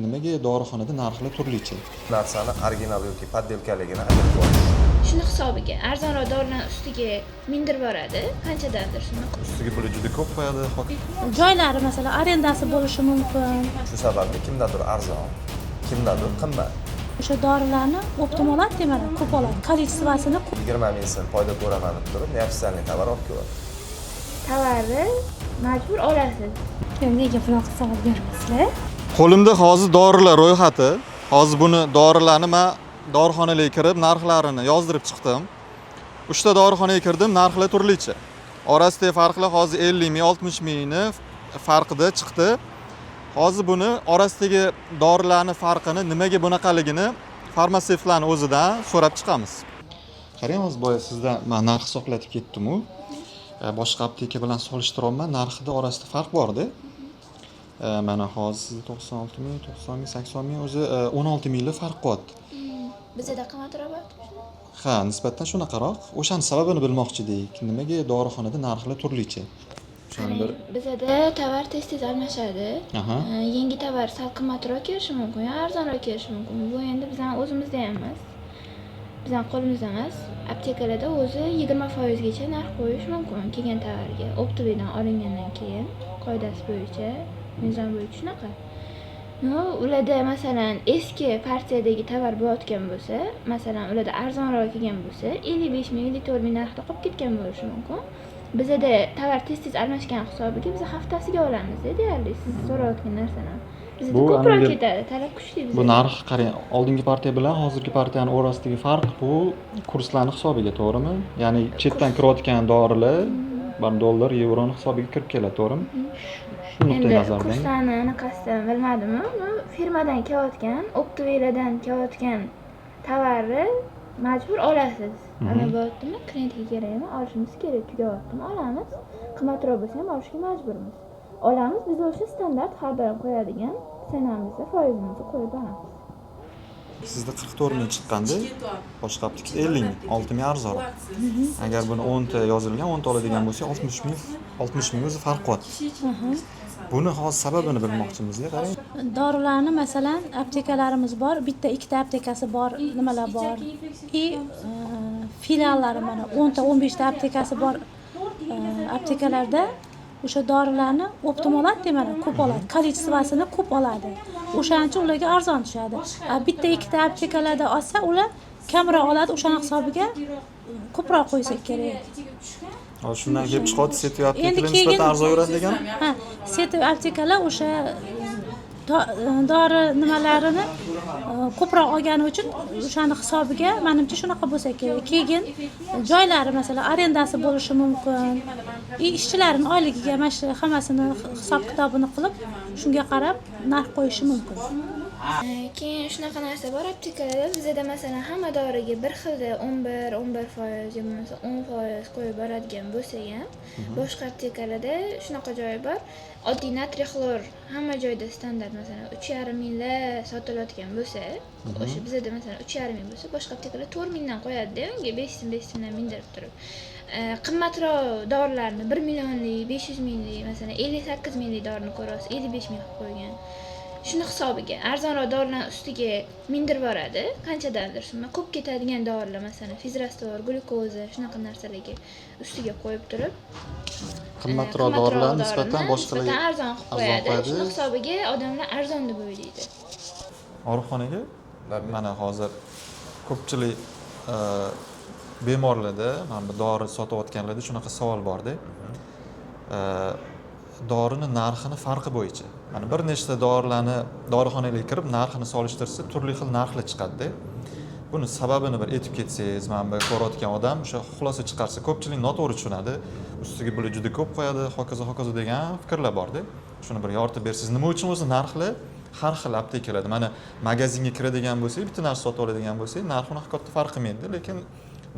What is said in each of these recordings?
Nimaga dorixonada narxlar turlicha? Narsani original yoki подделка ligini ajratib olish. Shuni hisobiga arzonroq dorilarni ustiga mindirib yuboradi qanchadandir shuni. Ustiga puli juda ko'p qo'yadi. Joylari, masalan, arendasi bo'lishi mumkin. Shu sababli kimdadir arzon, kimdadir qimmat. O'sha dorilarni оптом oladi, demak, ko'p oladi, количество sini ko'p. 20 000 so'm foyda ko'raman deb turib, неофициальный tovar olib kelyapti. Tovarni majbur olasiz. Nega bunaqa savol beryapsizlar? Qo'limda hozir dorilar ro'yxati. Hozir buni, dorilarni man dorixonalarga kirib, narxlarini yozdirib chiqdim. Uchta dorixonaga kirdim, narxlar turlicha. Orasidagi farqlar hozir 50 ming, 60 mingni farqida chiqdi. Hozir buni orasidagi dorilarni farqini, nimaga bunaqaligini farmatsevtlarni o'zidan so'rab chiqamiz. Qarang, hozir boya sizdan man narx hisoblatib ketdimu. Boshqa apteka bilan solishtiryapman, narxida orasida farq borda. Mana hozir sizda 96 ming, 90 ming, 80 ming, o'zi 16 minglik farq qilyapti. Bizada qimmatroq bo'lyapti. Ha, nisbatan shunaqaroq. O'shani sababini bilmoqchi edik. Nimaga dorixonada narxlar turlicha? O'shani bir Bizada tovar tez tez almashadi. Yangi tovar sal qimmatroq kelishi mumkin yo arzonroq kelishi mumkin. Bu endi bizani o'zimizda ham emas, bizani qo'limizda emas. Aptekalarda o'zi 20 foizgacha narx qo'yish mumkin kelgan tovarga, оптовый dan olingandan keyin. Qoidasi bo'yicha, mezon bo'yicha shunaqa. Но ularda, masalan, eski partiyadagi tovar bo'layotgan bo'lsa, masalan, ularda arzonroq kelgan bo'lsa, 55 ming, 54 ming narxda qolib ketgan bo'lishi mumkin. Bizada tovar tez tez almashgan hisobiga biz haftasiga olamizda deyarli. Siz so'rayotgan narsani bizada Bu ko'proq ketadi, talab kuchli bizada. Bu narx, qarang, oldingi partiya bilan hozirgi partiyani o'rasidagi farq bu kurslarni hisobiga, to'g'rimi? Ya'ni chetdan kirayotgan dorilar bar dollar, yevroni hisobiga kirib keladi, to'g'rimi? Shu nuqtai Endi nazardan. kurslarni anaqasidan bilmadimu, но firmadan kelayotgan, оптовый lardan kelayotgan tovarni majbur olasiz. Ana bo'lyaptimi, klientga kerakmi, olishimiz kerak, tugayaptimi, olamiz. Qimmatroq bo'lsa ham olishga majburmiz, olamiz. Biz o'sha standart har doim qo'yadigan цена mizni, foizimizni qo'yib olamiz. Sizda 44 ming chiqqanda, boshqa aptekada 50 ming, 6 ming arzonroq. Agar buni 10 ta yozilgan, 10 ta oladigan bo'lsak, 60 ming, 60 ming o'zi farq qilyapti. Buni hozir sababini bilmoqchimizda, qarang. Dorilarni, masalan, aptekalarimiz bor, bitta ikkita aptekasi bor, nimalar bor и filiallari, mana, 10 ta, 15 ta aptekasi bor. Aptekalarda o'sha dorilarni оптом oladi, demak, ko'p oladi, количество sini ko'p oladi, o'shaning uchun ularga arzon tushadi. A bitta ikkita aptekalarda olsa, ular kamroq oladi, o'shani hisobiga ko'proq qo'ysa kerak. Hozir shundan kelib chiqyapti, сетевой Endi aptekalar nisbatan arzon yuradi degani. Ha, сетевой aptekalar o'sha dori nimalarini ko'proq olgani uchun, o'shani hisobiga, manimcha, shunaqa bo'lsa kerak. Keyin joylari, masalan, arendasi bo'lishi mumkin и ishchilarni oyligiga, mana shu hammasini hisob kitobini qilib, shunga qarab narx qo'yishi mumkin. Keyin shunaqa narsa bor aptekalarda. Bizada, masalan, hamma doriga bir xilda 11, 11% yo bo'lmasa 10% qo'yib boradigan bo'lsa ham, boshqa aptekalarda shunaqa joyi bor. Oddiy natriy xlor hamma joyda standart, masalan, 3,5 minglar sotilayotgan bo'lsa, o'sha bizada, masalan, 3,5 ming bo'lsa, boshqa aptekalar 4 mingdan qo'yadida unga, 5 so'm, 5 so'mdan mindirib turib. Qimmatroq dorilarni, 1 millionlik, 500 minglik, masalan, 58 minglik dorini ko'ryapsiz, 55 ming qilib qo'ygan. Shuni hisobiga arzonroq dorilarni ustiga mindirib yuboradi qanchadandir summa. Ko'p ketadigan dorilar, masalan, физраствор, glyukoza, shunaqa narsalarga ustiga qo'yib turib, Qimmatroq qimmatroq dorilar nisbatan dorini boshqalarga nisbatan arzon qilib arzon qo'yadi. qo'yadi. Shuni hisobiga odamlar arzon deb o'ylaydi. Orifxonaga mana hozir ko'pchilik bemorlarda, mana bu dori sotayotganlarda shunaqa savol borda. Dorini narxini farqi bo'yicha. Mana bir nechta dorilarni dorixonaga kirib, narxini solishtirsa, turli xil narxlar chiqadida. Buni sababini bir aytib ketsangiz, mana bu ko'rayotgan odam o'sha xulosa chiqarsa, ko'pchilik noto'g'ri tushunadi. Ustiga bular juda ko'p qo'yadi, hokazo hokazo degan fikrlar borda. Shuni bir yoritib bersangiz, nima uchun o'zi narxlar har xil aptekalarda? Mana magazinga kiradigan bo'lsak, bitta narsa sotib oladigan bo'lsak, narxi unaqa katta farq qilmaydi, lekin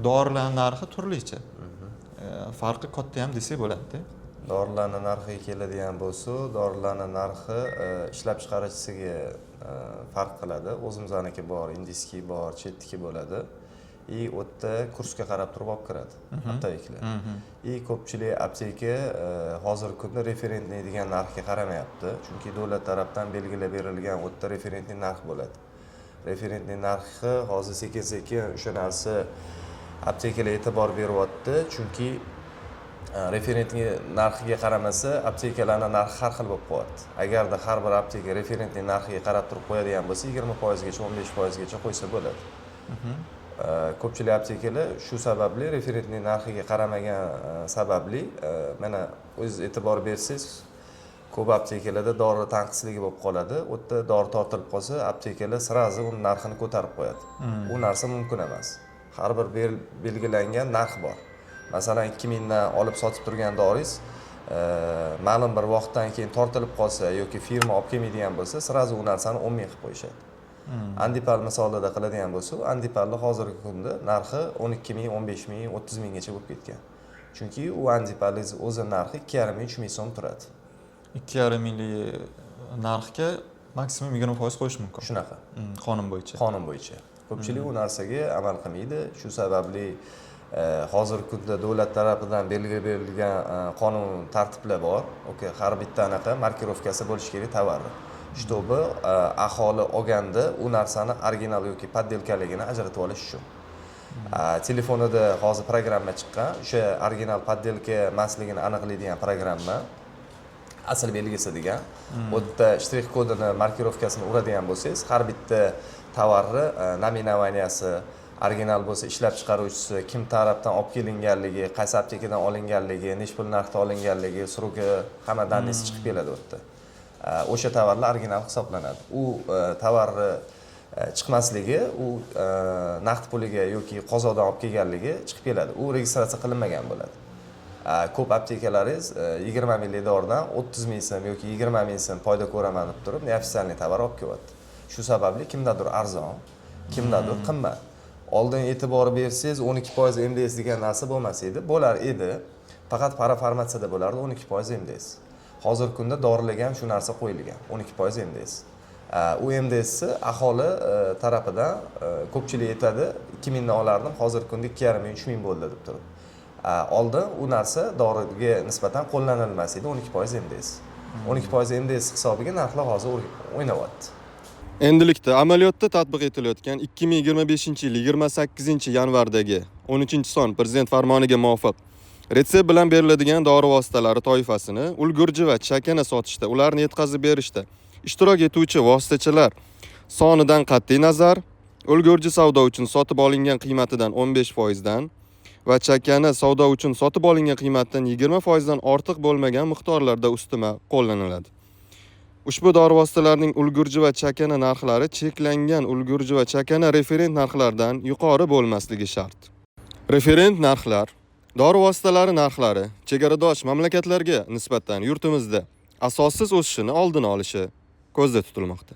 dorilarning narxi turlicha. Farqi katta ham desak bo'ladida. Dorilarni narxiga keladigan bo'lsa, dorilarni narxi ishlab chiqaruvchisiga farq qiladi. O'zimizniki bor, индийский bor, chetniki bo'ladi. И u yerda kursga qarab turib olib kiradi оптовик lar. И ko'pchilik apteka hozirgi kunda референтный degan narxga qaramayapti, chunki davlat tarafdan belgilab berilgan u yerda референтный narx bo'ladi. Референтный narxi hozir sekin sekin o'sha narsa aptekalar e'tibor beryapti, chunki референтный narxiga qaramasa, aptekalarni narxi har xil bo'lib qolyapti. Agarda har bir apteka референтный narxiga qarab turib qo'yadigan bo'lsa, 20%gacha, 15%gacha qo'ysa bo'ladi. Ko'pchilik aptekalar shu sababli референтный narxiga qaramagan sababli mana o'zingiz e'tibor bersangiz, ko'p aptekalarda dori tanqisligi bo'lib qoladi. U yerda dori tortilib qolsa, aptekalar сразу uni narxini ko'tarib qo'yadi. U narsa mumkin emas. Har bir belgilangan narx bor. Masalan, 2000 dan olib sotib turgan doringiz ma'lum bir vaqtdan keyin tortilib qolsa yoki firma olib kelmaydigan bo'lsa, сразу u narsani 10 000 qilib qo'yishadi. Andipal misolida qiladigan bo'lsak, andipalni hozirgi kunda narxi 12 000, 15 000, 30 000gacha bo'lib ketgan, chunki u andipalni o'zi narxi 2,5 ming, 3000 so'm turadi. 2,5 minglik narxga maksimum 20% qo'yish mumkin. Shunaqa. Qonun bo'yicha. Qonun bo'yicha. Ko'pchilik u narsaga amal qilmaydi. Shu sababli hozirgi kunda davlat tarafidan belgilab berilgan qonun tartiblar bor, okey, har bitta anaqa markirovkasi bo'lishi kerak tovarni, чтобы aholi olganda u narsani original yoki подделка ligini ajratib olish uchun. Telefonida hozir programma chiqqan, o'sha original, подделка emasligini aniqlaydigan programma, asl belgisi degan. U yerda shtrix kodini, markirovkasini uradigan bo'lsangiz, har bitta tovarni наименования si, original bo'lsa, ishlab chiqaruvchisi kim tarafdan olib kelinganligi, qaysi aptekadan olinganligi, nechi pul narxda olinganligi, срок i, hamma данный si chiqib keladi u yerda. O'sha tovarlar original hisoblanadi. U tovarni chiqmasligi, u naqd puliga yoki qozoqdan olib kelganligi chiqib keladi, u registratsiya qilinmagan bo'ladi. Ko'p aptekalaringiz 20 minglik doridan 30 000 so'm yoki 20 000 so'm foyda ko'raman deb turib, неофициальный tovar olib kelyapti. Shu sababli kimdadir arzon, kimdadir qimmat. Oldin e'tibor bersangiz, 12% НДС degan narsa bo'lmas edi, bo'lar edi, faqat parafarmatsiyada bo'lardi 12% НДС. Hozirgi kunda dorilarga ham shu narsa qo'yilgan, 12% НДС. U НДС ni aholi tarafidan ko'pchilik aytadi, 2000dan olardim, hozirgi kunda 2,5 ming, 3000 bo'ldi deb turib. Oldin u narsa doriga nisbatan qo'llanilmas edi, 12% НДС. 12% НДС hisobiga narxlar hozir o'ynayapti. Endilikda amaliyotda tatbiq etilayotgan 2025 yil 28 yanvardagi 13-son prezident farmoniga muvofiq retsept bilan beriladigan dori vositalari toifasini ulgurji va chakana sotishda, ularni yetkazib berishda ishtirok etuvchi vositachilar sonidan qat'iy nazar, ulgurji savdo uchun sotib olingan qiymatidan 15 foizdan va chakana savdo uchun sotib olingan qiymatdan 20 foizdan ortiq bo'lmagan miqdorlarda ustima qo'llaniladi. Ushbu dori vositalarining ulgurji va chakana narxlari cheklangan ulgurji va chakana referent narxlardan yuqori bo'lmasligi shart. Referent narxlar dori vositalari narxlari chegaradosh mamlakatlarga nisbatan yurtimizda asossiz o'sishini oldini olishi ko'zda tutilmoqda.